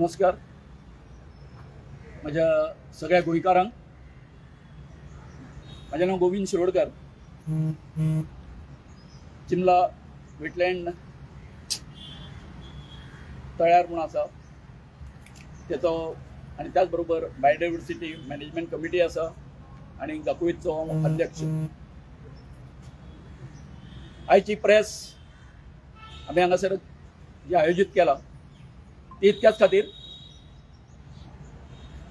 नमस्कार माझ्या सगळ्या गोंयकारांक। माझें नांव गोविंद शिरोडकर, चिमला वेटलँड तळ्यार म्हूण आसा तेचो, आनी त्याच बरोबर बायोडायवर्सिटी मॅनेजमेंट कमिटी आसा आनी गाकुवेतचो हांव अध्यक्ष। आयची प्रेस आमी हांगासर जी आयोजीत केला ती इतक्याच खातीर,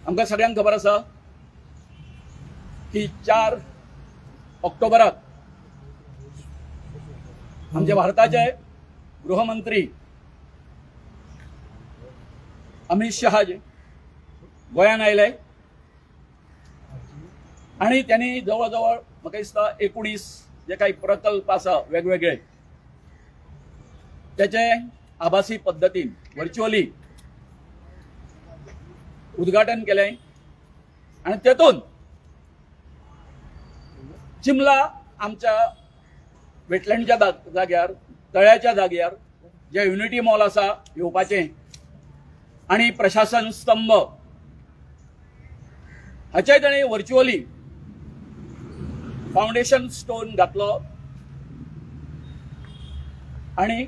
आमकां सगळ्यांक खबर आसा की 4 ऑक्टोबराक आमच्या भारताचे गृहमंत्री अमित शहा गोंयांत आयले आनी त्यांनी जवळ जवळ म्हाका दिसता 19 जे काही प्रकल्प आसा वेगवेगळे त्याचे आभासी पद्दतीन व्हर्च्युअली उद्घाटन केलें आनी तेतून चिमला आमच्या वेटलँडच्या जाग्यार, तळ्याच्या जाग्यार जे युनिटी मॉल आसा येवपाचें आनी प्रशासन स्तंभ हाचेय ताणें व्हर्च्युअली फावंडेशन स्टोन घातलो आनी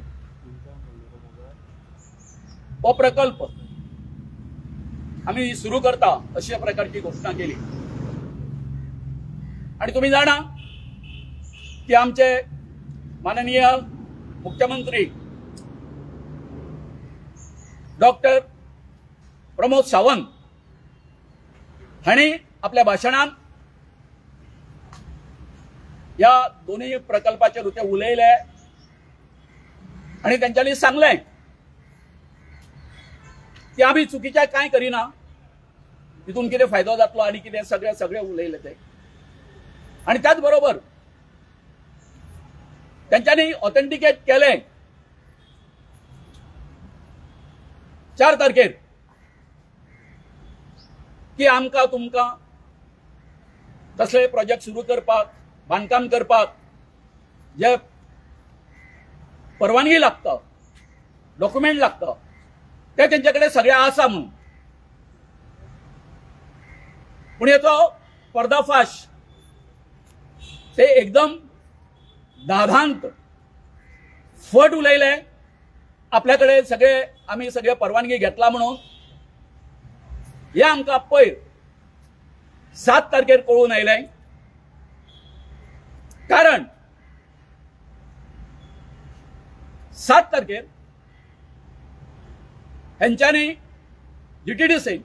हो प्रकल्प आमी सुरू करता अशा प्रकारची घोषणा केली। आनी तुमी जाणा की आमचे माननीय मुख्यमंत्री डॉक्टर प्रमोद सावंत हांणी आपल्या भाशणान ह्या दोनूय प्रकल्पाचेर ते उलयले आनी तेंच्यांनी सांगलें की आमी चुकीचें कांय करिना, तितून कितें फायदो जातलो आनी कितें सगळें सगळें उलयलें ते। आनी त्याच बरोबर तेंच्यांनी ऑथेंटिकेट केलें 4 तारखेर की आमकां तुमकां तसले प्रोजेक्ट सुरू करपाक, बांदकाम करपाक जे परवानगी लागता, डॉक्युमेंट लागता ते तेंचे कडेन सगळें आसा म्हणून। पूण हेचो पर्दाफाश ते एकदम दादांत फट उलयले, आपल्या कडेन सगळे आमी सगळे परवानगी घेतला म्हणून। हे आमकां पयर 7 तारखेर कळून आयलें, कारण 7 तारखेर हेंच्यांनी जीटीडीसी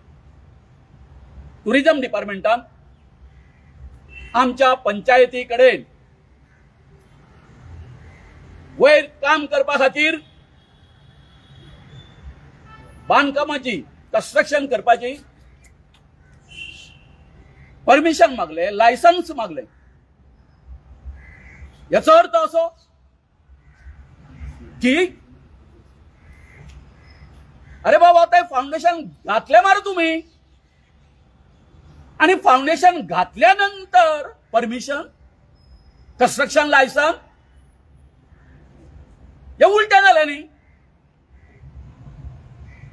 टुरिझम डिपार्टमेंटान आमच्या पंचायती कडेन वयर काम करपा खातीर बांदकामाची कन्स्ट्रक्शन करपाची परमिशन मागले, लायसन्स मागले। याचो अर्थ असो की अरे बाबा ते फाउंडेशन घातले मार तुम्ही, आणि फाउंडेशन घातल्यानंतर परमिशन, कन्स्ट्रक्शन लायसन हे उलटे जालें न्ही।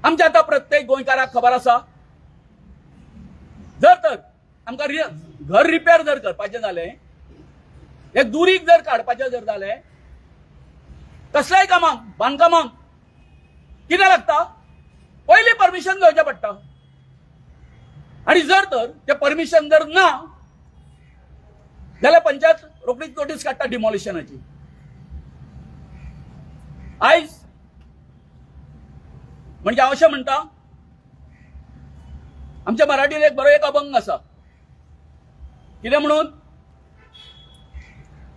आमच्या आतां प्रत्येक गोंयकाराक खबर आसा, जर तर आमकां घर रिपेर जर करपाचें जालें, एक दुरीग जर काडपाचें जर जालें, कसल्याय कामाक, बांदकामाक कितें लागता, पयलीं परमिशन घेवचें पडटा। आनी जर तर तें परमिशन जर ना जाल्यार पंचायत रोखडीच नोटीस काडटा डिमॉलिशनाची। आयज म्हणजे हांव अशें म्हणटा, आमच्या मराठीन एक बरो एक अभंग आसा, कितें म्हणून,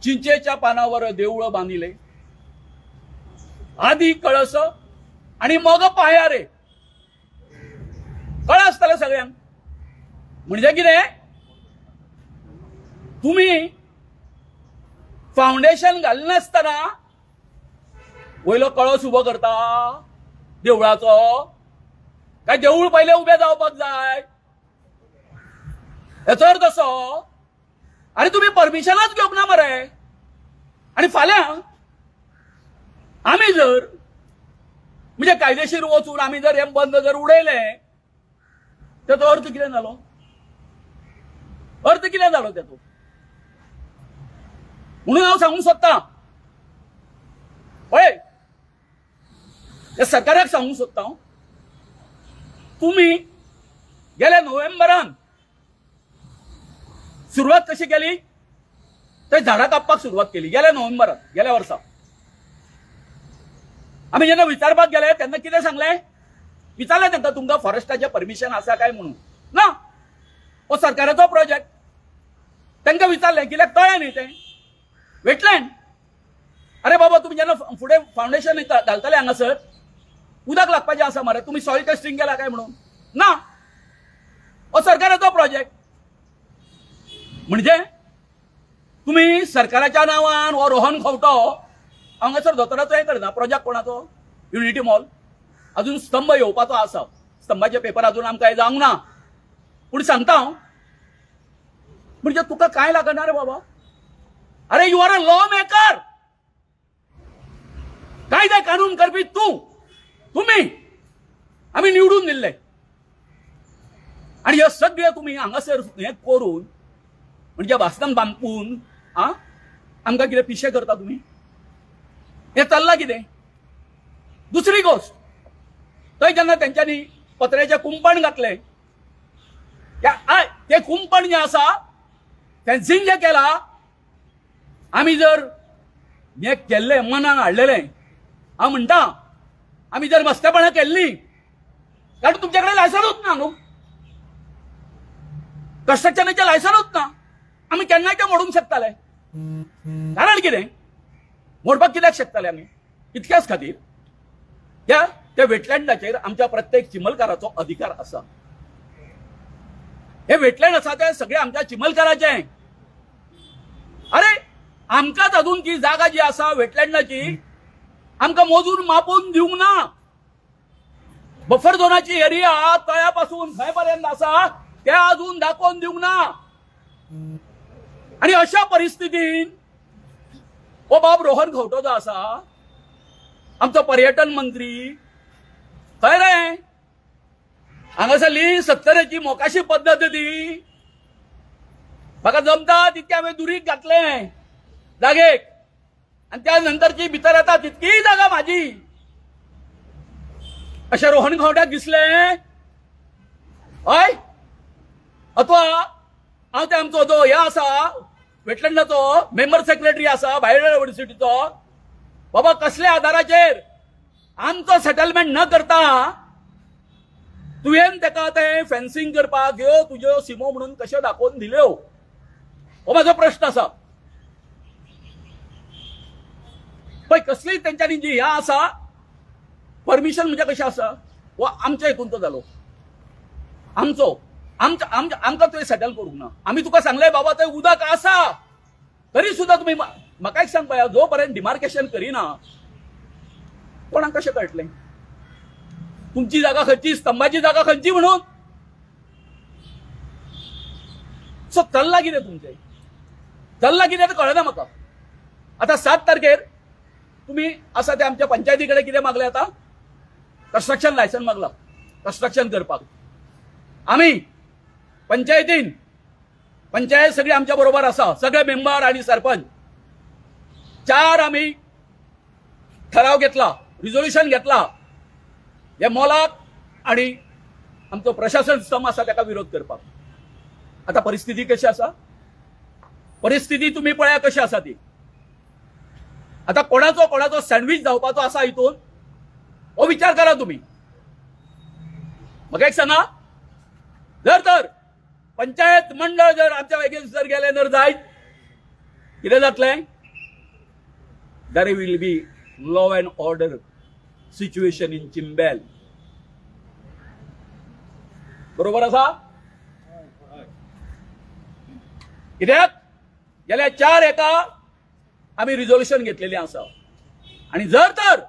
चिंचेच्या पानावर देवळं बांदिले, आदी कळस आनी मग पाया रे। कळ आसतलें सगळ्यांक। म्हणजे कितें, तुमी फावंडेशन घालनासतना वयलो कळस उबो करता देवळाचो, काय देवूळ पयलें उबें जावपाक जाय? हेचो अर्थ असो, आनी तुमी परमिशनच घेवंक ना मरे। आनी फाल्यां आमी जर म्हणजे कायदेशीर वचून आमी जर हें बंद जर उडयलें तेचो अर्थ कितें जालो? अर्थ कितें जालो तेचो? म्हणून हांव सांगूंक सोदतां, पळय त्या सरकाराक सांगूंक सोदता हांव, तुमी गेल्या नोव्हेंबरान सुरवात कशी केली? ते झाडां कापपाक सुरवात केली गेल्या नोव्हेंबरान, गेल्या वर्सा. आमी जेन्ना विचारपाक गेले तेन्ना कितें सांगलें? विचारलें तांकां तुमकां फॉरेस्टाचें परमिशन आसा काय म्हणून. ना, हो सरकाराचो प्रोजेक्ट. तांकां विचारलें कित्याक कळ्ळें न्ही तें वेटलँड. अरे बाबा, तुमी जेन्ना फुडें फावंडेशन घालतले हांगासर उदक लागपाचें आसा मरे, तुमी सॉयल टेस्टिंग केला काय म्हणून. ना, हो सरकाराचो प्रोजेक्ट. म्हणजे तुमी सरकाराच्या नांवान हो रोहन खंवटो हांगासर दोतोराचो हें करना. प्रोजेक्ट कोणाचो? Unity mall. अजून स्तंभ येवपाचो आसा, स्तंभाचे पेपर अजून आमकां जावंक ना, पूण सांगता हांव, म्हणजे तुका कांय लागना रे बाबा. अरे you are a law maker, कायदे कानून करपी तूं, तुमी आमी निवडून दिल्ले. आनी हे सगळे तुमी हांगासर हें करून म्हणजे भासणां बांदून आ आमकां कितें पिशे करता तुमी? हें चल्लां कितें? दुसरी गोश्ट, थंय जेन्ना तेंच्यांनी पत्र्याचें कुंपण घातलें, तें कुंपण जें आसा फेन्सिंग जें केलां, आमी जर हें केल्लें मनान हाडलेलें, हांव म्हणटा आमी जर मस्तेपणां केल्लीं, कारण तुमचे कडेन लायसनूच ना न्हू, कन्स्ट्रक्शनाचें लायसनूच ना, आमी केन्नाय तें मोडूंक शकताले. कारण कितें मोडपाक कित्याक शकताले आमी? इतक्याच खातीर त्या त्या वेटलँडाचेर आमच्या प्रत्येक चिमलकाराचो अधिकार आसा. हे वेटलँड आसा ते सगळे आमच्या चिमलकाराचे. अरे आमकांच अजून ती जागा जी आसा वेटलँडाची आमकां मोजून मापून दिवंक ना. बफर झोनाची एरिया तळ्या पासून खंय पर्यंत आसा ते अजून दाखोवन दिवंक ना. आनी अशा परिस्थितीन हो बाब रोहन खंवटो जो आसा आमचो पर्यटन मंत्री, खंय रे हांगासरली 70ची मोकाशी पद्दत ती म्हाका जमता तितकें हांवें दुरीग घातलें जागेक, आनी त्या नंतरची भितर येता तितकीय जागा म्हाजी. अशें रोहन खंवट्याक दिसलें? हय? अथवा हांव ते आमचो जो हे आसा वेटलँडाचो मेंबर सेक्रेटरी आसा बायोडायवर्सिटीचो, बाबा कसल्या आधाराचेर आमचो सेटलमेंट न करता तुवें तेका तें फेन्सिंग करपाक ह्यो तुज्यो सिमो म्हणून कश्यो दाखोवन दिल्यो? हो म्हाजो प्रश्न आसा. पळय कसली तेंच्यांनी जी ह्या आसा परमिशन म्हणजे कशें आसा, हो आमच्या हितून तो जालो, आमचो आमकां तुवें सेटल करूंक ना. आमी तुका सांगलें बाबा थंय उदक आसा, तरी सुद्दां तुमी म्हाका एक सांग पळया, जो पर्यंत डिमार्केशन करिना कोणाक कशें कळटलें तुमची जागा खंयची, स्तंभाची जागा खंयची म्हणून? सो चल्लां कितें तुमचें, चल्लां कितें तें कळना म्हाका. आतां 7 तारखेर तुमी आसा ते आमच्या पंचायती कडेन कितें मागलें आतां? कन्स्ट्रक्शन लायसन मागलां कन्स्ट्रक्शन करपाक. आमी पंचायतीन, पंचायत सगळी आमच्या बरोबर आसा, सगळे मेंबर आनी सरपंच, 4 आमी ठराव घेतला, रिजोल्युशन घेतला हे मोलाक आनी आमचो प्रशासन स्तंभ आसा ताका विरोध करपाक. आतां परिस्थिती कशी आसा? परिस्थिती तुमी पळया कशी आसा ती. आतां कोणाचो कोणाचो सँडवीच जावपाचो आसा हितून हो विचार करा तुमी. म्हाका एक सांगा, जर तर पंचायत मंडळ जर आमच्या एगेन्स्ट जर गेले जर जायत कितें जातलें? There will be law and order situation in Chimbel. बरोबर आसा? कित्याक गेल्या 4 एका आमी रिजोल्युशन घेतलेलें आसा. आनी जर तर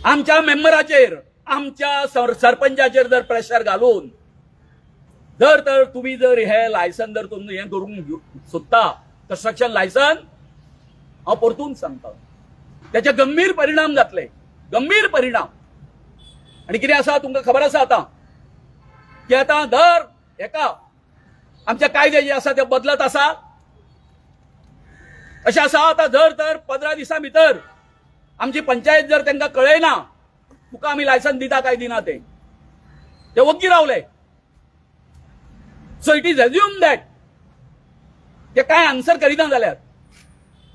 आमच्या मेंबराचेर, आमच्या सरपंचाचेर जर प्रेशर घालून जर तर तुमी जर हे लायसन जर तुमी हें करूंक सोदता कन्स्ट्रक्शन लायसन, हांव परतून सांगता त्याचे गंभीर परिणाम जातले. गंभीर परिणाम. आनी कितें आसा तुमकां खबर आसा आतां की आतां दर एका आमचे कायदे जे आसा ते बदलत आसा. अशें आसा आतां जर तर 15 दिसां भितर आमची पंचायत जर तांकां कळयना तुका आमी लायसन्स दिता काय दिना ते ते वग्गी रावले. So it is assume that ते काय आन्सर करिना जाल्यार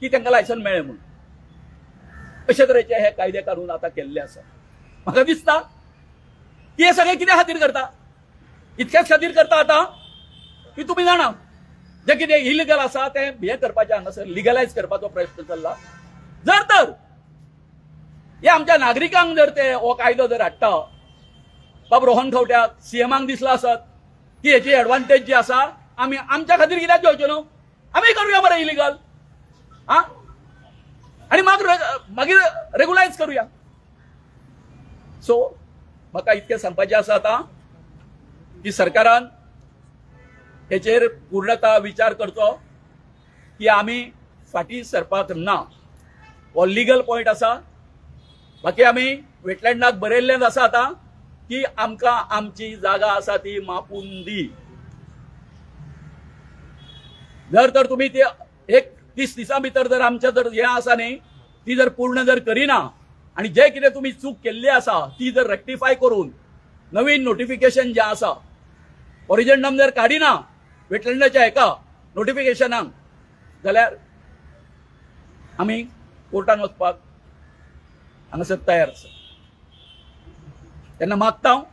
की तांकां लायसन्स मेळ्ळें म्हणून. अशे तरेचे हे कायदे काडून आतां केल्ले आसा. म्हाका दिसता की हे सगळे कित्या खातीर करता, इतक्याच खातीर करता आतां की तुमी जाणा जे कितें इलिगल आसा तें हें करपाचें हांगासर लिगलायज करपाचो प्रयत्न चल्ला. जर तर हे आमच्या नागरिकांक जर ते हो कायदो जर हाडटा, बाब रोहन खंवट्याक सीएमाक दिसला आसत की हेची एडवांटेज जी आसा आमी आमच्या खातीर कित्याक घेवचो न्हू, आमी करुया बरें इलिगल आं आनी मागीर रेगुलायज करुया. सो म्हाका इतकें सांगपाचें आसा आतां की सरकारान हेचेर पूर्णता विचार करचो की आमी फाटीं सरपाक ना. हो लिगल पॉयंट आसा. बाकी आमी वेटलँडाक बरयल्लेंच आसा आतां की आमकां आमची जागा आसा ती मापून दी. जर तर तुमी ते एक 30 दिसां भितर जर आमचें जर हें आसा न्ही ती जर पूर्ण जर करिना आनी जे कितें तुमी चूक केल्ली आसा ती जर रेक्टिफाय करून नवीन नोटिफिकेशन जें आसा ओरिजिनम जर काडिना वेटलँडाच्या हेका नोटिफिकेशनाक जाल्यार आमी कोर्टान वचपाक हांगासर तयार आसा. तेन्ना मागता हांव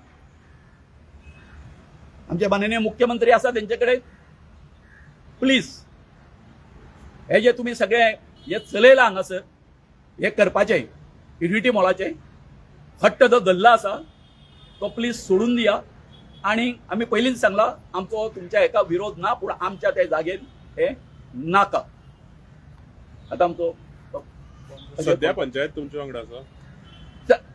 आमचे माननीय मुख्यमंत्री आसा तेंचे कडेन, प्लीज हे जे तुमी सगळे हे चलयलां हांगासर हे करपाचें युनिटी मॉलाचें हट्ट जो धरला आसा तो प्लीज सोडून दिया. आनी आमी पयलींच सांगला आमचो तुमच्या हेका विरोध ना, पूण आमच्या त्या जागेर हे नाका. आतां आमचो सद्या पंचायत तुमच्या वांगडा आसा?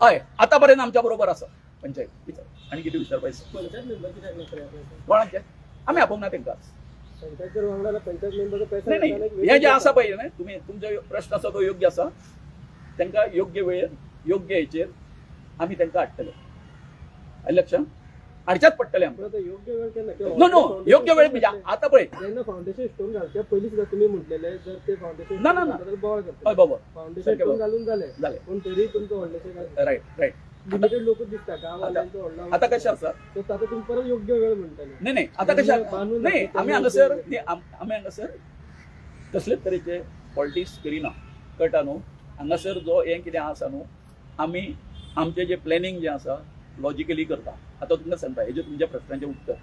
हय, आतां पर्यंत आमच्या बरोबर आसा पंचायत. आनी कितें विचारपाचें कोणाचें आमी आपोवंक ना तांकां. नाही नाही, हे जे आसा पळय न्ही तुमी तुमचो प्रश्न आसा तो योग्य आसा. तांकां योग्य वेळेर योग्य हेचेर आमी तांकां हाडटले. लक्षात हाडच्याच पडटलें आमकां. योग्य वेळ केन्ना? नो नो, योग्य वेळ म्हणजे आतां पळय जेन्ना फावंडेशन स्टोन घालचे पयलीं सुद्दां तुमी म्हटलेले जर ते फावंडेशन ना ना ना हय बाबा फावंडेशन स्टोन घालून जालें जालें पूण तरी तुमचो व्हडलेशें रायट रायट लिमिटेड लोक दिसता गांवांतल्यांचो व्हडलो. आतां कशें आसा आतां तुमी परत योग्य वेळ म्हणटले. नाही नाही, आतां कशें नाही आमी हांगासर आमी हांगासर कसलेच तरेचे पॉलिटिक्स करिना. कळटा न्हू? हांगासर जो हें कितें आसा न्हू आमी आमचें जें प्लॅनिंग जें आसा लॉजिकली करता. आतां तुमकां सांगता हेजें तुमच्या प्रश्नाचें उत्तर,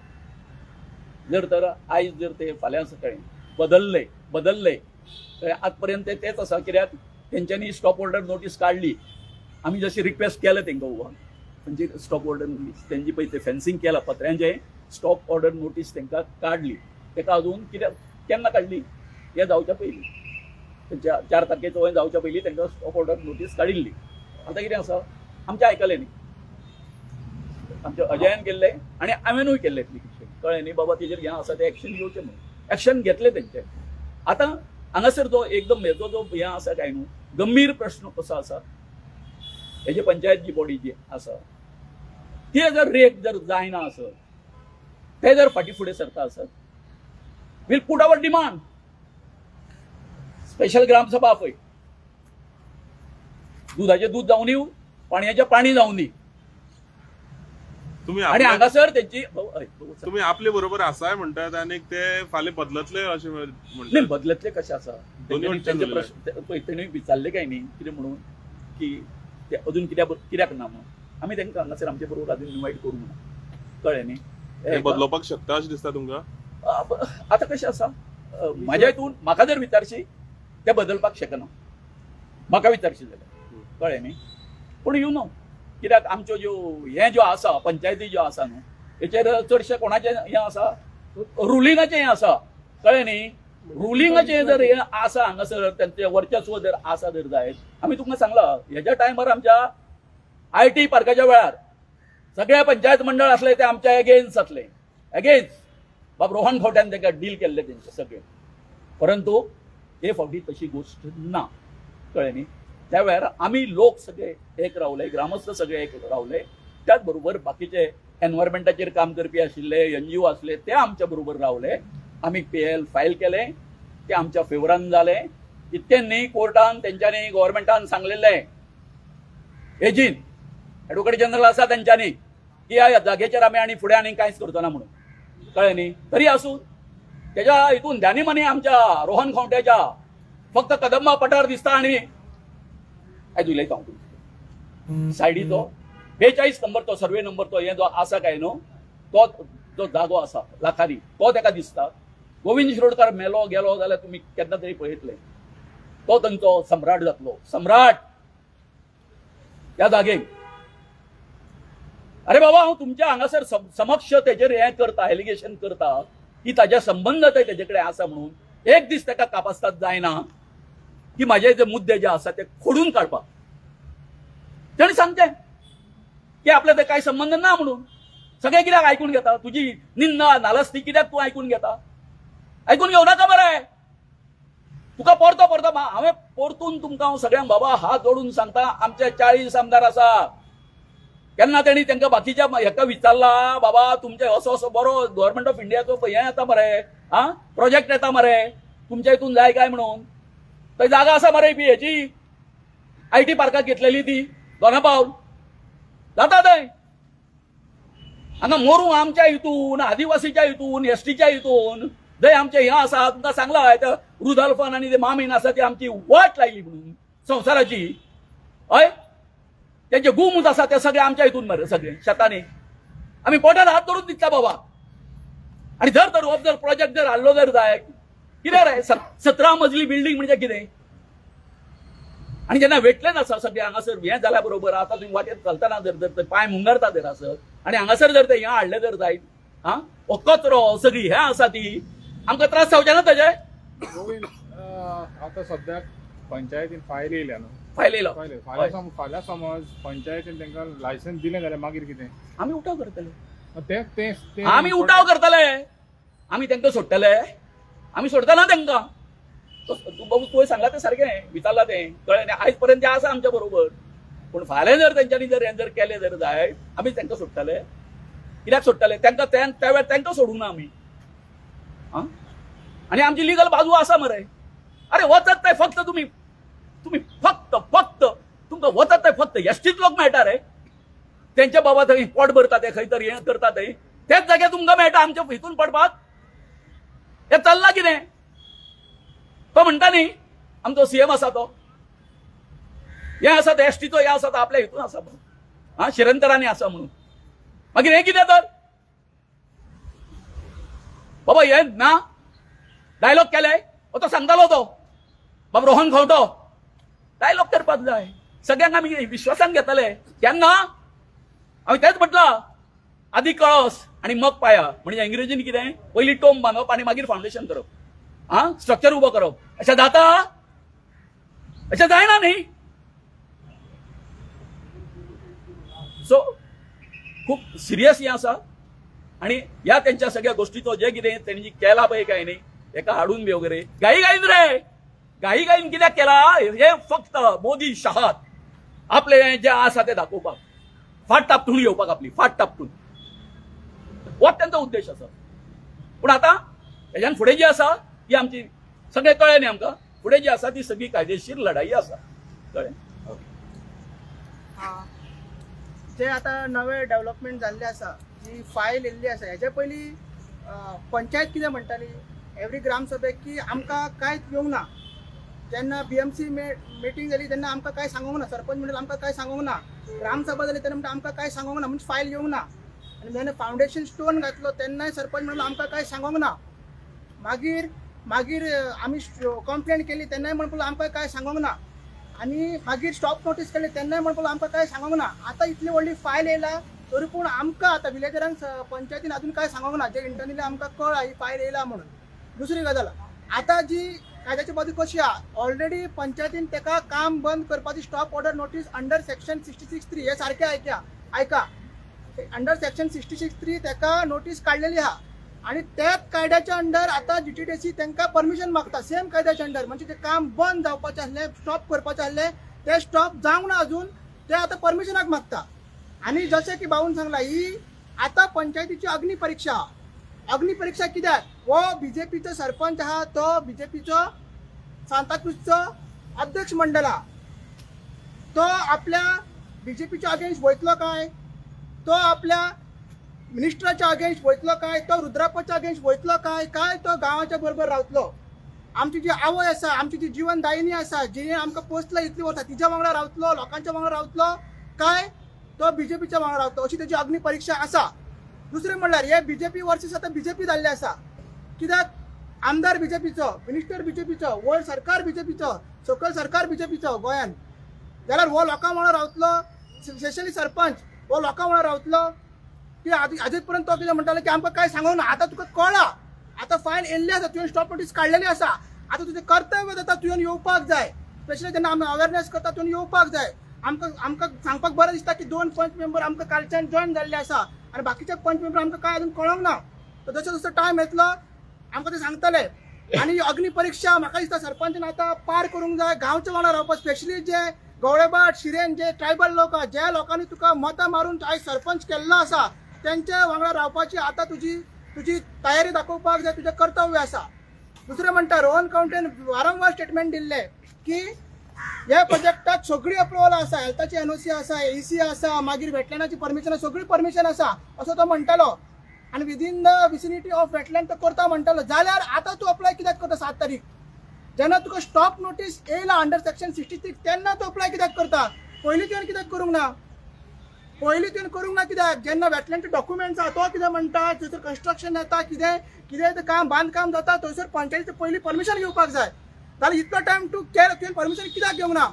जर तर आयज जर ते फाल्यां सकाळीं बदलले बदलले तर आतां पर्यंत ते तेच आसा. कित्याक तेंच्यांनी स्टॉप ऑर्डर नोटीस काडली, आमी जशी रिक्वेस्ट केलें तांकां उबो म्हणजे स्टॉप ऑर्डर नोटीस तेंची पळय ते फेन्सिंग केलां पत्र्यांचें स्टॉप ऑर्डर नोटीस तांकां काडली. ताका अजून कित्याक केन्ना काडली हें जावच्या पयलीं तेंच्या 4 तारखेचो हें जावच्या पयलीं तांकां स्टॉप ऑर्डर नोटीस काडिल्ली. आतां कितें आसा आमचें आयकलें न्ही, आमच्या अजयान केल्लें आनी हांवेनूय केल्लें एप्लिकेशन. कळ्ळें न्ही बाबा तेजेर हें आसा तें एक्शन घेवचें म्हणून एक्शन घेतलें तेंचें. आतां हांगासर जो एकदम हेजो जो हें आसा काय न्हू गंभीर प्रश्न कसो आसा हेजे पंचायत जी बॉडी जी आसा ते जर रेट जर जायना आसत ते जर फाटीं फुडें सरता आसत we'll put our demand special gram sabha आपय, दुधाचें दूध जावन दी, पाणयाचें पाणी जावन दी. तुम्ही हांगासर तेंची तुम्ही आपले बरोबर आसाय म्हणटात आनी ते फाल्यां बदलतले अशें नाही. बदलतले कशें आसा पळय तेणी विचारले काय न्ही कितें म्हणून की ते अजून कित्याक ना म्हणून आमी तांकां हांगासर आमचे बरोबर अजून इनवायट करूंक ना. कळ्ळें न्ही? बदलोवपाक शकता अशें दिसता तुमकां? आतां कशें आसा म्हाज्या हितून म्हाका जर विचारशी ते बदलपाक शकना, म्हाका विचारशी जाल्यार. कळ्ळें न्ही? पूण you know कित्याक आमच्यो ज्यो हें ज्यो आसा पंचायती ज्यो आसा न्हू हेचेर चडशें कोणाचें हें आसा रुलिंगाचें हें आसा. कळ्ळें न्ही? रुलिंगाचें जर हें आसा हांगासर तेंचें वर्चस्व जर आसा जर जायत, आमी तुमकां सांगलां हेज्या टायमार आमच्या IT पार्काच्या वेळार सगळ्या पंचायत मंडळ आसले ते आमच्या एगेन्स्ट आसले, एगेन्स्ट बाब रोहन खंवट्यान तांकां डील केल्लें तेंचे सगळें. परंतु हे फावटी तशी गोश्ट ना. कळ्ळें न्ही? त्या वेळार आमी लोक सगळे एक रावले, ग्रामस्थ सगळे एक रावले, त्याच बरोबर बाकीचे एनवायरमेंटाचेर काम करपी आशिल्ले एनजीओ आसले ते आमच्या बरोबर रावले. आमी पीएल फायल केले, ते आमच्या फेवरान जाले. इतकें न्ही, कोर्टान तेंच्यांनी गव्हर्मेंटान सांगलेलें, एजीन एडवोकेट जनरल आसा तेंच्यांनी की ह्या जागेचेर आमी आनी फुडें आनी कांयच करचो ना म्हणून, कळ्ळें न्ही. तरी आसून तेज्या हितून ध्यानी मनी आमच्या रोहन खंवट्याच्या फक्त कदंबा पठार दिसता आनी आयज उलयता हांव सायडीचो 42 नंबर तो सर्वे नंबर तो हे जो आसा काय न्हू तो जो जागो आसा लाखांनी तो तेका दिसता. गोविंद शिरोडकर मेलो गेलो जाल्यार तुमी केन्ना तरी पळयतले, तो तांचो सम्राट जातलो, सम्राट त्या जागेक. अरे बाबा, हांव तुमच्या हांगासर समक्ष तेजेर हें करता, एलिगेशन करता की ताज्या संबंद ते तेजे कडेन आसा म्हणून. एक दीस ताका कापास्ताद जायना की म्हाजे जे मुद्दे जे आसा ते खोडून काडपाक. तेणी सांगचें की आपल्या ते कांय संबंद ना म्हणून. सगळें कित्याक आयकून घेता? तुजी निंदा नालस्ती कित्याक तूं आयकून घेता? आयकून घेवं नाका मरे. तुका परतो परतो हांवें परतून तुमकां हांव सगळ्यांक बाबा हात जोडून सांगता, आमचे 40 आमदार आसा. केन्ना तेणी तांकां बाकीच्या हेका विचारला, बाबा तुमचे असो असो बरो गव्हर्मेंट ऑफ इंडियाचो हें येता मरे, आं प्रोजेक्ट येता मरे, तुमच्या हितून जाय काय म्हणून. थंय जागा आसा मरे पी हेची IT पार्काक घेतलेली ती दोना पावल जाता थंय. हांगा मोरू आमच्या हितून, आदिवासीच्या हितून, एसटीच्या हितून जंय आमचे हें आसा, तुमकां सांगला रुदाल्फान आनी ते मामीन आसा ती आमची वाट लायली म्हणून संवसाराची. हय, तेंचे गुमूत आसा ते सगळे आमच्या हितून मरे, सगळे शेतांनी आमी पोटार हात धरून दितला बाबा. आनी जर तर हो जर प्रोजेक्ट जर हाडलो जर जाय कितें रे, 17 मजली बिल्डींग म्हणजे कितें? आनी जेन्ना वेटलेन आसा सगळें हांगासर हें जाल्या बरोबर आतां तुमी वाटेर चलतना जर जर पांय मुंगरता जर आसत आनी हांगासर जर ते हें हाडलें जर जायत, आं हो कचरो सगळी हें आसा ती आमकां त्रास जावचे ना तेजे. आतां सद्याक पंचायतीन फायल येयल्या न्हू, फायल येयलो, फाल्यां समज पंचायतीन तांकां लायसन्स दिलें जाल्यार मागीर कितें? आमी उठाव करतले, आमी उठाव करतले, आमी तांकां सोडटले, आमी सोडटना तांकां. तूं बाबू तुवें सांगलां तें सारकें, विचारलां तें कळ्ळें न्ही. आयज पर्यंत तें आसा आमच्या बरोबर, पूण फाल्यां जर तेंच्यांनी जर हें जर केलें जर जायत आमी तांकां सोडटले. कित्याक सोडटले तांकां? त्या वेळार तांकां सोडूंक ना आमी. आं, आनी आमची लिगल बाजू आसा मरे. अरे वचत थंय फक्त तुमी तुमी फक्त फक्त तुमकां वचत थंय फक्त एसटीच लोक मेळटा रे. तेंच्या बाबा थंय पोट भरता ते खंय तर हें करता थंय, तेच जाग्यार तुमकां मेळटा आमच्या हितून पडपाक. हें चल्लां कितें? तो म्हणटा न्ही आमचो सीएम आसा तो हें आसा तो एसटीचो हें आसा तो आपल्या हितून आसा आं शिरंतरांनी आसा म्हणून. मागीर हें कितें तर बाबा? हें ना डायलॉग केले, तो सांगतालो तो बाब रोहन खंवटो डायलॉग करपाक जाय. सगळ्यांक आमी विश्वासान घेतले केन्ना. हांवें तेंच म्हटलां, आदी कळस आनी मग पाया, म्हणजे इंग्रेजीन कितें, पयलीं टोम बांदप आनी मागीर फावंडेशन करप, आं स्ट्रक्चर उबो करप. अशें जाता? अशें जायना न्ही. सो खूब सिरियस हें आसा आनी ह्या तेंच्या सगळ्या गोष्टीचो जे कितें तेणी केला पळय काय न्ही, हेका हाडून बी वगैरे घाई घाईन रे, घाई घाईन कित्याक केला हे फक्त मोदी शहात आपले जे आसा ते दाखोवपाक, फाट तापटून घेवपाक, आपली फाट तापटून, हो तेंचो उद्देश आसा. पूण आतां हेज्यान फुडें जी आसा ती आमची सगळें कळ्ळें न्ही आमकां, फुडें जी आसा ती सगळी कायदेशीर लढाई आसा, कळ्ळें. जे आतां नवे डेव्हलपमेंट जाल्ले आसा, जी फायल येयल्ली आसा, हेच्या पयलीं पंचायत कितें म्हणटाली एवरी ग्रामसभेक की आमकां कांयच येवंक ना. जेन्ना बीएमसी मिटींग जाली तेन्ना आमकां कांय सांगूंक ना, सरपंच म्हणल्यार आमकां कांय सांगूंक ना, ग्रामसभा जाली तेन्ना म्हणटा आमकां कांय सांगूंक ना, म्हणजे फायल येवंक ना. आनी जेन्ना फावंडेशन स्टोन घातलो तेन्नाय सरपंच म्हणलो आमकां कांय सांगूंक ना. मागीर मागीर आमी कंप्लेन केली तेन्नाय म्हणपाक आमकां कांय सांगूंक ना. आनी मागीर स्टॉप नोटीस केली तेन्नाय म्हणपाक आमकां कांय सांगूंक ना. आतां इतली व्हडली फायल येयला तरी पूण आमकां आतां विलेजरांक पंचायतीन अजून कांय सांगूंक ना, जे इंटरनली आमकां कळ्ळा ही फायल येयला म्हणून. दुसरी गजाल, आतां जी कायद्याची बाजू कशी आहा, ऑलरेडी पंचायतीन तेका काम बंद करपाची stop order notice under section 66(3 हे सारकें आयका आयका अंडर सेक्शन 66(3 तेका नोटीस काडलेली आहा आनी त्याच कायद्याच्या अंडर आतां जीटीडीसी तांकां परमिशन मागता सेम कायद्याच्या अंडर. म्हणजे ते काम बंद जावपाचें आसलें, स्टॉप करपाचें आसलें ते स्टॉप जावंक ना अजून, ते आतां परमिशनाक मागता. आनी जशें की भाऊन सांगला, ही आतां पंचायतीची अग्नी परीक्षा. अग्नी परीक्षा कित्याक? हो बीजेपीचो सरपंच आहा, तो बीजेपीचो सांताक्रूजचो अध्यक्ष मंडळ आहा, तो आपल्या बीजेपीच्या अगेन्स्ट वयतलो काय, तो आपल्या मिनिस्टराच्या अगेन्स्ट वयतलो काय, तो रुद्रापाच्या अगेन्स्ट वयतलो काय, काय तो गांवाच्या बरोबर रावतलो? आमची जी आवय आसा, आमची जी जिवनदायिनी आसा, जिणे आमकां पोसला इतली वर्सां, तिच्या वांगडा रावतलो, लोकांच्या वांगडा रावतलो काय तो बीजेपीच्या वांगडा रावतलो, अशी तेजी अग्नी परीक्षा आसा. दुसरें म्हणल्यार हे बीजेपी वर्सीस आतां बीजेपी जाल्ले आसा. कित्याक आमदार बीजेपीचो, मिनिस्टर बीजेपीचो, वयर सरकार बीजेपीचो, सकयल सरकार बीजेपीचो गोंयान, जाल्यार हो लोकां वांगडा रावतलो? स्पेशली सरपंच हो लोकां वांगडा रावतलो की आजून पर्यंत तो कितें म्हणटालो की आमकां कांय सांगूंक ना. आतां तुका कळ्ळा, आतां फायल येयल्ली आसा, तुवें स्टॉप नोटीस काडलेली आसा, आतां तुजें कर्तव्य जाता तुवें येवपाक जाय. स्पेशली जेन्ना आमी अवेरनेस करता तुवें येवपाक जाय. आमकां आमकां सांगपाक बरें दिसता की 2 पंच मेंबर आमकां कालच्यान जॉयन जाल्ले आसा आनी बाकीचे पंच मेंबर आमकां कांय अजून कळोंक ना. तर जसो जसो टायम येतलो आमकां ते सांगतले. आनी अग्नी परीक्षा म्हाका दिसता सरपंचान आतां पार करूंक जाय, गांवच्या वांगडा रावपाक. स्पेशली जे गवळेभाट, शिरेन जे ट्रायबल लोक आहा, ज्या लोकांनी तुका मतां मारून आयज सरपंच केल्लो आसा, तेंच्या वांगडा रावपाची आतां तुजी तुजी तयारी दाखोवपाक जाय, तुजें कर्तव्य आसा. दुसरें म्हणटा रोहन काउंटेन वारंवार स्टेटमेंट दिल्लें की ह्या प्रोजेक्टाक सगळी अप्रुवल आसा, हेल्थाची एनओसी आसा, एसी आसा, मागीर वेटलँडाची परमिशन, सगळी परमिशन आसा असो तो म्हणटालो. आनी within the vicinity of wetland तो करता म्हणटालो. जाल्यार आतां तूं अप्लाय कित्याक करता 7 तारीख जेन्ना तुका स्टॉप नोटीस येयला अंडर सेक्शन 66 तेन्ना तूं अप्लाय कित्याक करता? पयलीं तुवें कित्याक करूंक ना? पयलीं तुवें करूंक ना कित्याक? जेन्ना वेटलँडचे डॉक्युमेंट्स आहा तो कितें म्हणटा, थंयसर कन्स्ट्रक्शन जाता, कितें कितें काम बांदकाम जाता, थंयसर पंचायतीचें पयलीं परमिशन घेवपाक जाय. जाल्यार इतलो टायम तूं केलो, तुवें परमिशन कित्याक घेवंक ना?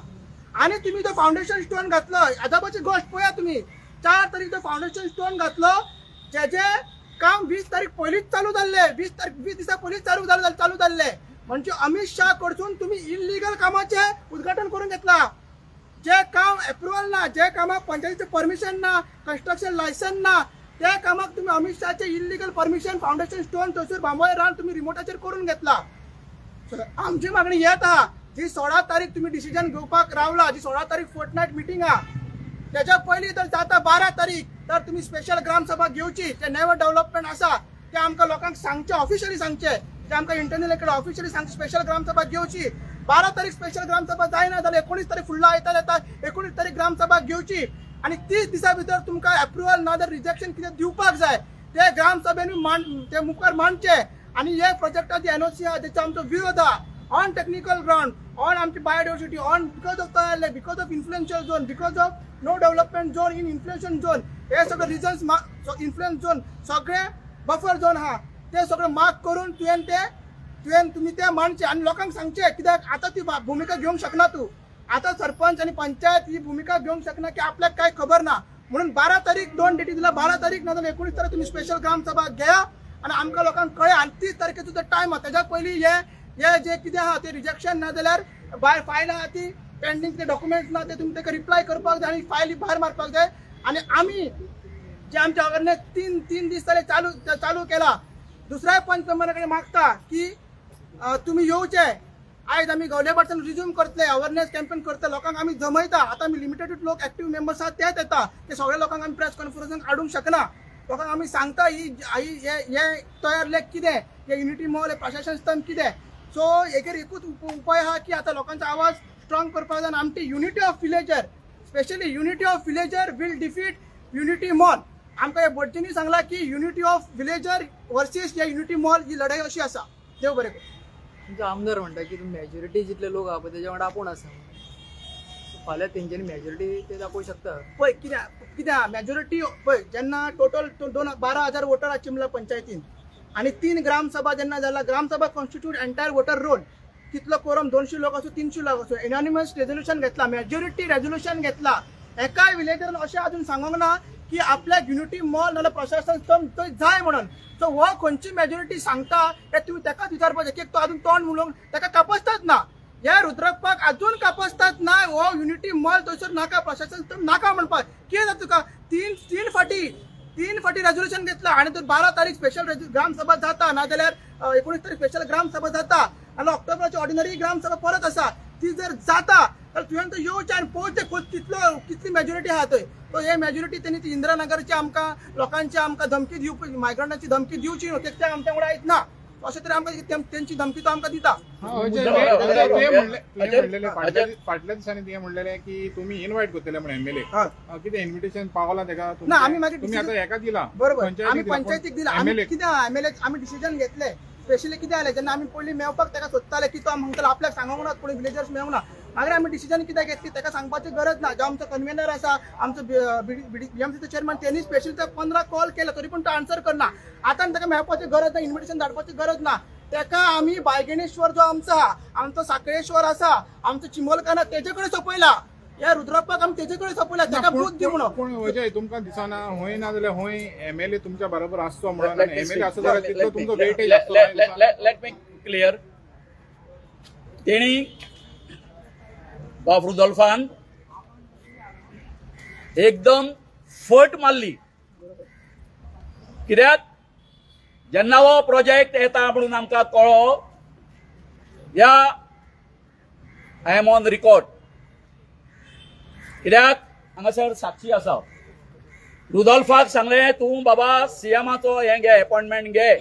आनी तुमी तो फावंडेशन स्टोन घातलो, अजापाची गोश्ट पळया तुमी, 4 तारीख तो फावंडेशन स्टोन घातलो, जेजे काम 20 तारीख पयलींच चालू जाल्लें, 20 तारीख 20 दिसा पयलींच चालू जाल्लें. म्हणजे अमित शाह कडसून तुमी इलिगल कामाचें उद्घाटन करून घेतला. जे काम एप्रुवल ना, जे कामाक पंचायतीचें परमिशन ना, कन्स्ट्रक्शन लायसन ना, त्या कामाक तुमी अमित शाहचें इलिगल परमिशन फावंडेशन स्टोन थंयसर बांबोळे रान तुमी रिमोटाचेर करून घेतला. आमची मागणी येत आहा, जी 16 तारीख तुमी डिसिजन घेवपाक रावला, जी 16 तारीख फोर्टनायट मिटींग आहा, त्याच्या पयलीं तर जाता 12 तारीख तर तुमी स्पेशल ग्रामसभा घेवची. ते नेवर डेव्हलपमेंट आसा ते आमकां लोकांक सांगचें, ऑफिशियली सांगचें, ते आमकां इंटरनल कडेन ऑफिशियली सांगचें, स्पेशल ग्रामसभा घेवची. 12 तारीख स्पेशल ग्रामसभा जायना जाल्यार 19 तारीख फुडलो आयतार येता, 19 तारीख ग्रामसभा घेवची आनी 30 दिसां भितर तुमकां एप्रुवल ना जाल्यार रिजेक्शन कितें दिवपाक जाय ते ग्रामसभेन ते मुखार मांडचे. आनी हे प्रोजेक्टाची एनओसी आहा तेचो आमचो विरोध आहा ऑन टेक्निकल ग्रावंड, ऑन आमची बायोडायवर्सिटी, ऑन because of तयार, because of influential zone, because of no development zone in influential zone, हे सगळे रिजन्स इन्फ्लुएन्स झोन सगळे बफर झोन आहा ते सगळे मार्क करून तुवें ते तुवें तुमी ते मांडचे आनी लोकांक सांगचे. कित्याक आतां ती भुमिका घेवंक शकना तूं, आतां सरपंच आनी पंचायत ही भुमिका घेवंक शकना की आपल्याक कांय खबर ना म्हणून 12 तारीख 2 डेटी दिला, 12 तारीख ना जाल्यार 19 तारीख तुमी स्पेशल ग्रामसभा घेया आनी आमकां लोकांक कळ्ळें. आनी 30 तारखेचो जो टायम आहा तेज्या पयलीं हे हे जे कितें आहा ते रिजेक्शन ना जाल्यार भायर फायल आहा ती पेंडींग ते डॉक्युमेंट्स ना ते तुमी ताका रिप्लाय करपाक जाय आनी फायली भायर मारपाक जाय. आनी आमी जे आमच्या अवेरनेस 3 दीस जाले चालू केला, दुसऱ्या पंच मेंबरा कडेन मागता की तुमी येवचे. आयज आमी गवलेभाटच्यान रिज्यूम करतले, अवेरनेस कॅम्पेन करतले, लोकांक आमी जमयता. आतां आमी लिमिटेड लोक एक्टीव मेंबर्स आहात तेच येता, ते सगळ्या लोकांक आमी प्रेस कॉन्फरन्साक हाडूंक शकना. लोकांक आमी सांगता ही हे तयार लेख कितें, हे युनिटी मॉल, हे प्रशासन स्तंभ कितें. सो हेगेर एकूच उपाय आहा की आतां लोकांचो आवाज स्ट्रॉंग करपाक जाय आनी आमची unity of villager, specially unity of villager will defeat unity mall. आमकां हे भटजींनी सांगलां की युनिटी ऑफ विलेजर वर्सीस हे युनिटी मॉल ही लढाई अशी आसा. देव बरें करूं. तुमचो आमदार म्हणटा की मेजॉरिटी जितले लोक आहा पळय तेज्या वांगडा आपूण आसा, फाल्यां तेंच्यांनी मेजॉरिटी ते दाखोवंक शकता. पळय कित्याक कित्याक मेजॉरिटी पळय जेन्ना टोटल 12,000 वोटर आहा चिमला पंचायतीन आनी 3 ग्रामसभा जेन्ना जाला, gram sabha constitute entire voter roll, कितलो कोरम 200 लोक आसूं 300 लोक आसूं, युनानिमस रेजोल्युशन घेतला, मेजॉरिटी रेजोल्युशन घेतला. एकाय विलेजरान अशें अजून सांगूंक ना की आपल्याक युनिटी मॉल नाजाल्यार प्रशासन स्तंभ थंय जाय म्हणून. सो हो खंयची मेजॉरिटी सांगता हें तुमी ताकाच विचारपाचें, की तो अजून तोंड उलोवंक ताका कापसताच ना, ह्या रुद्रप्पाक अजून कापसताच ना. हो युनिटी मॉल थंयसर नाका, प्रशासन स्तंभ नाका म्हणपाक कितें जाता तुका? तीन फाटी रेजोल्युशन घेतला आनी तर 12 तारीख स्पेशल ग्रामसभा जाता, नाजाल्यार 19 तारीख स्पेशल ग्रामसभा जाता आनी ऑक्टोबराची ऑर्डिनरी ग्रामसभा परत आसा, ती जर जाता तर तुवें तो येवचें आनी पळोवचें कितलो कितली मेजॉरिटी आहा थंय. तो हे मेजॉरिटी तेणी ती इंदिरानगरची आमकां लोकांची आमकां धमकी दिवपी, मायग्रंटांची धमकी दिवची न्हू, ते आमच्या वांगडा आयज ना. अशें तरेन आमकां तेंची धमकी तो आमकां दिता. फाटल्या दिसांनी तुवें म्हणलेलें की तुमी इन्वायट करतले म्हण एमएलए, कितें इन्विटेशन पावलां तेका? ना, आमी मागीर तुमी आतां हेका दिलां, बरोबर, आमी पंचायतीक दिलां. आमी कितें एमएलए आमी डिसिजन घेतलें स्पेशली कितें जालें जेन्ना आमी पयलीं मेळपाक ताका सोदताले की तो म्हणटालो आपल्याक सांगूंक ना, पूण विलेजर्स मेळूंक ना. मागीर आमी डिसिजन कित्याक घेतली ताका सांगपाची गरज ना. जो आमचो कन्वेनर आसा, आमचो बीएमसीचो चेअरमॅन, तेणी स्पेशली ते 15 कॉल केले तरी पूण तो आन्सर करना. आतां ताका मेळपाची गरज ना, इन्विटेशन धाडपाची गरज ना. ताका आमी बायगेणेश्वर जो आमचो आहा, आमचो साखळेश्वर आसा, आमचो चिमोलकाना, तेजे कडेन सोंपयला. ह्या रुद्रप्पाक आमी तेजे कडेन सोंपयला, ताका बूथ दी म्हणून. पूण अजय तुमकां दिसना हय ना जाल्यार हय एमएलए तुमच्या बरोबर आसचो म्हणून? एमएलए आसो जाल्यार तितलो तुमचो वेटेज आसतो. Let me clear. तेणी बाब रुदोल्फान एकदम फट मारली. कित्याक जेन्ना हो प्रोजेक्ट येता म्हणून आमकां कळ्ळो, या I am on record, कित्याक हांगासर साक्षी आसा. रुदोल्फाक सांगलें तूं बाबा सीएमाचो हें घे, अपॉयंटमेंट घे.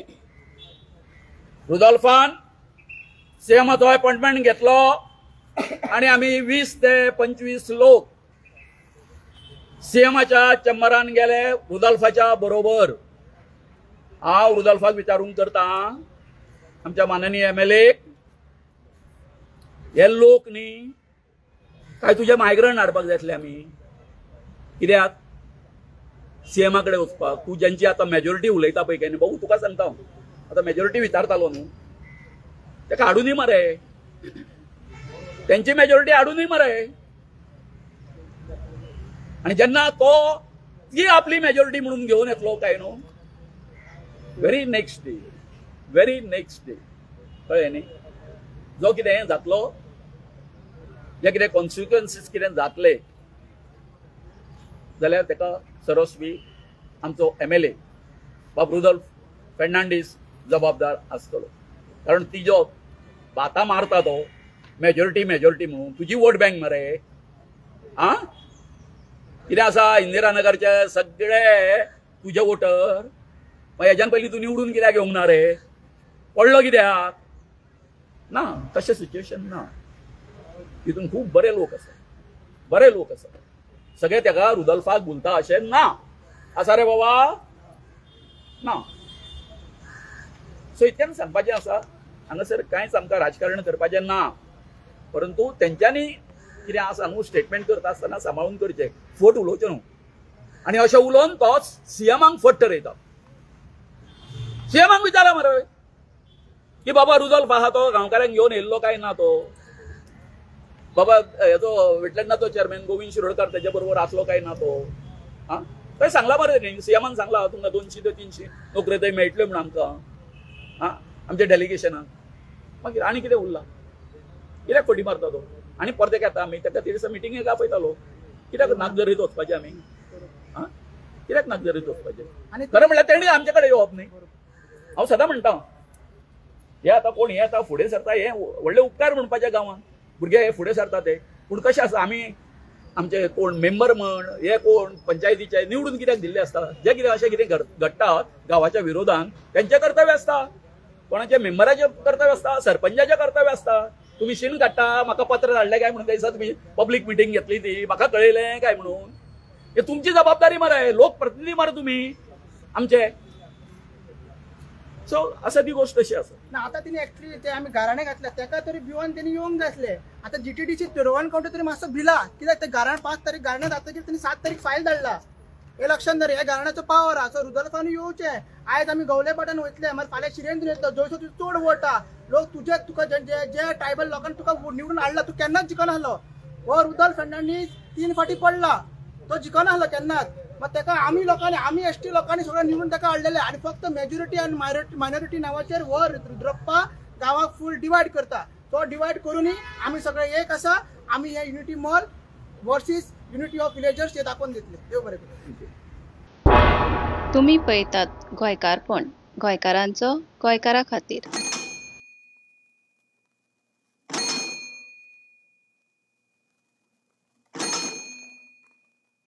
रुदोल्फान सीएमाचो अपॉयंटमेंट घेतलो आनी आमी 20 ते 25 लोक सीएमाच्या चेंबरान गेले रुदोल्फाच्या बरोबर. हांव रुदोल्फाक विचारूंक करता, आमच्या माननीय एमएलए, हे लोक न्ही काय तुजे मायग्रंट हाडपाक जाय आसले आमी? कित्याक सीएमा कडेन वचपाक? तूं जेंची आतां मेजॉरिटी उलयता पळय काय न्ही भाऊ, तुका सांगता हांव, आतां मेजॉरिटी विचारतालो न्हू, ताका हाडुनी मरे, तेंची मेजॉरिटी हाडुनी मरे. आनी जेन्ना तो ती आपली मेजॉरिटी म्हणून घेवन येतलो काय न्हू, very next day, very next day, कळ्ळें न्ही, जो कितें जातलो, जे कितें कॉन्सिक्वन्सीस कितें जातले जाल्यार ताका सरस्वी आमचो एमएलए बाब रुदोल्फ फेर्नांडीस जबाबदार आसतलो. कारण तिजो बाता मारता तो मेजॉरिटी मेजॉरिटी म्हणून, तुजी वोट बँक मरे. आं कितें आसा इंदिरानगरचे सगळे तुजे वोटर, मागीर हेज्यान पयलीं तूं निवडून कित्याक येवंक ना रे, पडलो कित्याक ना? तशें सिच्युएशन ना. तितून खूब बरे लोक आसात, बरे लोक आसात, सगळे ताका रुदोल्फाक भुलता अशें ना. आसा रे बाबा ना. सो इतल्यान सांगपाचें आसा, हांगासर कांयच आमकां राजकारण करपाचें ना, परंतु तेंच्यांनी कितें आसा न्हू स्टेटमेंट करता आसतना सांबाळून करचें, फट उलोवचें न्हू. आनी अशें उलोवन तो सीएमाक फट ठरयता. सीएमाक विचारा मरे की बाबा रुदोल्फ आहा तो गांवकारांक घेवन येयल्लो काय ना तो, बाबा हेजो वेटलँडाचो चेअरमॅन गोविंद शिरोडकर तेजे बरोबर आसलो काय ना तो. आं थंय सांगला बरें न्ही, सीएमान सांगला तुमकां 200 ते 300 नोकऱ्यो थंय मेळटल्यो म्हूण आमकां, आं आमच्या डेलिगेशनाक. मागीर आनी कितें उरलां? कित्याक फटी मारता तो? आनी परते येता आमी ताका ते दिसा मिटिंगेक आपयतालो, कित्याक नागझरीत वचपाचें आमी? आं कित्याक नागझरीत वचपाचें? खरें म्हणल्यार तेणी आमचे कडेन येवप न्ही. हांव सदां म्हणटा, हे आतां कोण हे आतां फुडें सरता, हे व्हडले उपकार म्हणपाचे गांवांत भुरगे हे फुडें सरता ते. पूण कशें आसा, आमी आमचे कोण मेंबर म्हण, हे कोण पंचायतीचे निवडून कित्याक दिल्ले आसता, जे कितें अशें कितें घडटा गांवाच्या विरोधान तेंचें कर्तव्य आसता, कोणाच्या मेंबराचें कर्तव्य आसता, सरपंचाचें कर्तव्य आसता. तुमी शीण काडटा, म्हाका पत्र धाडलें काय म्हणून त्या दिसा तुमी पब्लीक मिटींग घेतली ती म्हाका कळयलें काय म्हणून, हे तुमची जबाबदारी मरे, लोकप्रतिनिधी मरे तुमी आमचे. सो आसा ती गोश्ट अशी आसा ना. आतां तिने एक्चुअली ते आमी गाराणें घातल्या तेका तरी भिवन तेणी येवंक जाय आसलें. आतां जीटीडीसी रोहन कावंटर तरी मातसो भिला, कित्याक ते गाराण 5 तारीख गाराणें जातकीर तेणी 7 तारीख फायल धाडला. हे लक्षात धर, ह्या गाराण्याचो पावर आसा. सो रुदोल्फान येवचें. आयज आमी गवले पाटान वयतले, मागीर फाल्यां शिरेंत येतलो, जंयसर तुजो चड वोट आहा, लोक तुजे तुका जे जे ट्रायबल लोकांनी तुका निवडून हाडला, तूं केन्नाच जिखनासलो. हो रुदोल्फ फेर्नांडीस 3 फाटीं पडला, तो जिखनासलो केन्नाच. मग तेका आमी लोकांनी, आमी एसटी लोकांनी सगळें निवडून तेका हाडलेलें. आनी फक्त मेजॉरिटी आनी मायनॉरिटी नांवाचेर हो रुद्रप्पा गांवाक फूल डिवायड करता. तो डिवायड करूनय आमी सगळे एक आसा. आमी हे unity mall versus unity of villagers हे दाखोवन दितले. देव बरें करूं. तुमी पळयतात गोंयकारपण, गोंयकारांचो गोंयकारा खातीर.